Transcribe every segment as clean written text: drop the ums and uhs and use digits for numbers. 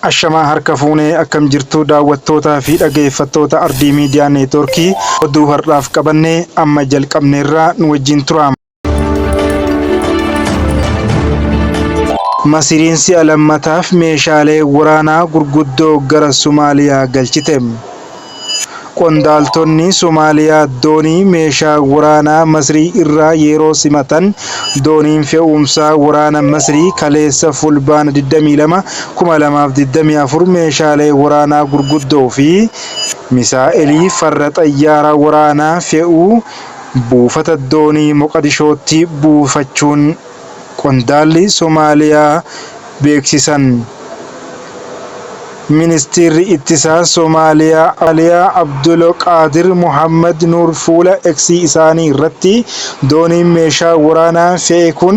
Ashamaa harka fuunee akkam jirtu daawwattootaa fi dhageeffattoota Ardii Miidiyaa Neetwoorkii oduu har'aaf qabannee amma jalqabneerraa nu wajjin tura. Masiriin si'a lammataaf meeshaalee waraanaa gurguddoo gara Somaaliyaa galchite. Qondaaltonni Somaaliyaa doonii meeshaa waraanaa Masrii irraa yeroo simatan Dooniin fe'umsaa waraana Masrii kaleessa Fulbaana 22, 2024 meeshaalee waraanaa gurguddoo fi misaa'elii farra xayyaara waraanaa fe'u buufata doonii Moqadishootti buufachuun qondaalli Somaaliyaa beeksisan. Ministiirri Ittisaa Somaaliyaa Abdulqaadir Mohaammad Nuur fuula X isaanii irratti dooniin meeshaa waraanaa fe'e kun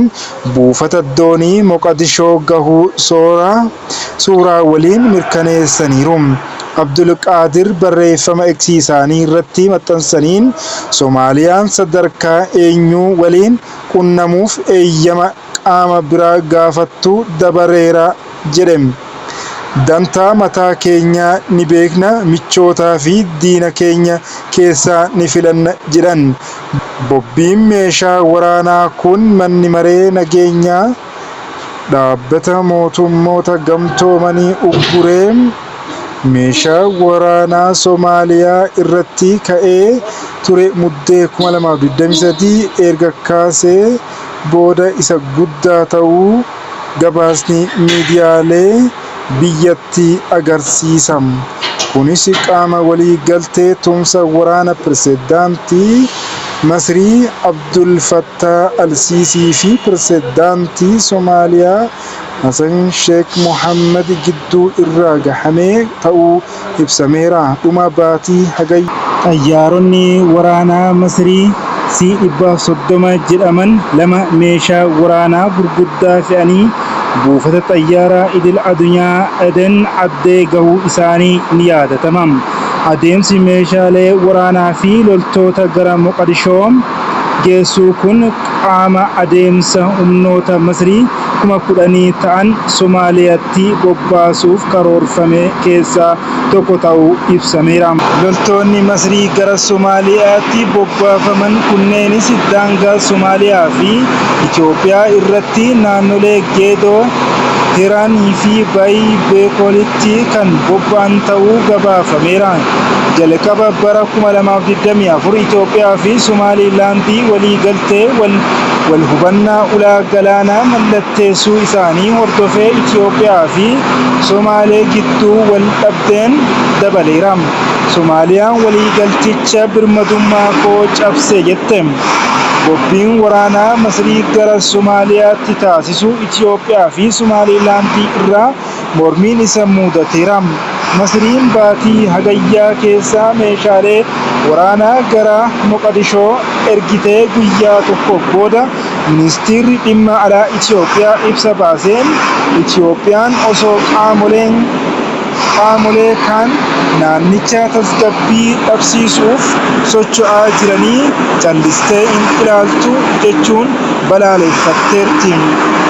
buufata doonii Moqadishoo gahuu suuraa waliin mirkaneessaniiru. Abdulqaadir barreeffama X isaanii irratti maxxansaniin Somaaliyaan sadarkaa eenyu waliin qunnamuuf eeyyama qaama biraa gaafattu dabareera jedhe. Dantaa mataa keenyaa ni beekna, michootaa fi diina keenya keessaa ni filanna jedhan. Bobbiin meeshaa waraanaa kun Manni Maree Nageenyaa Dhaabbata Mootummoota Gamtoomanii ugguree meeshaa waraanaa Somaaliyaa irratti ka'ee ture Muddee 2023 erga kaasee booda isa guddaa ta'uu gabaasni miidiyaalee biyyattii agarsiisa. Kunis qaama waliigaltee tumsa waraana Pirezidaantii Masrii Abdul Fattaa Al-Siisii fi Pirezidaantii Somaaliyaa Hasan Sheek Mohaammad gidduu irra gahamee ta'uu ibsameera. Dhuma baatii Hagayya. Xayyaaronni waraanaa Masrii C-130 jedhaman lama meeshaa waraanaa gurguddaa fe'anii buufata xayyaaraa idil adunyaa Aden Addee gahuu isaanii ni yaadatama. Adeemsi meeshaalee waraanaa fi loltoota gara Moqadishoo geessuu kun qaama adeemsa humnoota Masrii 10,000 ta'an Somaaliyaatti bobbaasuuf karoorfame keessaa tokko ta'uu ibsameera. Loltoonni Masrii gara Somaaliyaatti bobbaafaman kunneenis daangaa Somaaliyaa fi Itoophiyaa irratti naannolee Geedoo, Hiraan fi Baay Beekoolitti kan bobba'an ta'uu gabaafameera. Jalqaba bara 2024 Itoophiyaa fi Somaalilaandi waliigaltee wal hubannaa ulaa galaanaa mallatteessuu isaanii hordofee Itoophiyaa fi Somaalee gidduu wal dhabdeen dabaleera. Somaaliyaan waliigalticha birmadummaa koo cabse jette. Bobbiin waraanaa Masrii gara Somaaliyaatti taasisu Itoophiyaa fi Somaalilaandii irraa mormiin isa muudateera. Masriin baatii Hagayyaa keessa meeshaalee waraanaa gara Moqadishoo ergitee guyyaa tokko booda Ministiirri Dhimma Alaa Itoophiyaa ibsa baaseen Itoophiyaan osoo qaamoleen qaamolee kaan naannicha tasgabbii dhabsiisuuf socho'aa jiranii callistee hin ilaaltu jechuun balaaleffatteerti.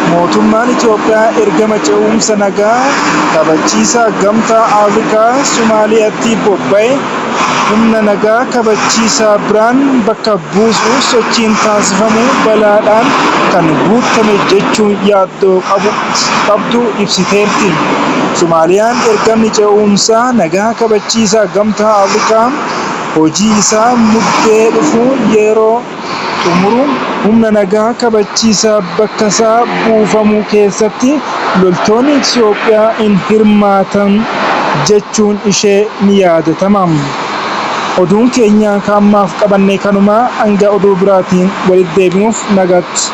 Mootummaan Itoophiyaa ergama ce'umsa nagaa kabachiisaa Gamtaa Afrikaa Somaaliyaatti bobba'e humna nagaa kabachiisaa biraan bakka buusuuf sochiin taasifamu balaadhaan kan guuttame jechuun yaaddoo qabdu ibsiteerti. Somaaliyaan ergamni ce'umsa nagaa kabachiisaa Gamtaa Afrikaa hojii isaa Muddee dhufu yeroo xumuru humna nagaa kabachiisaa bakkasaa buufamu keessatti loltoonni Itoophiyaa hin hirmaatan jechuun ishee ni yaadatama. Oduun keenya ka ammaaf qabanne kanuma hanga oduu biraatiin walitti deebinuuf nagaatti.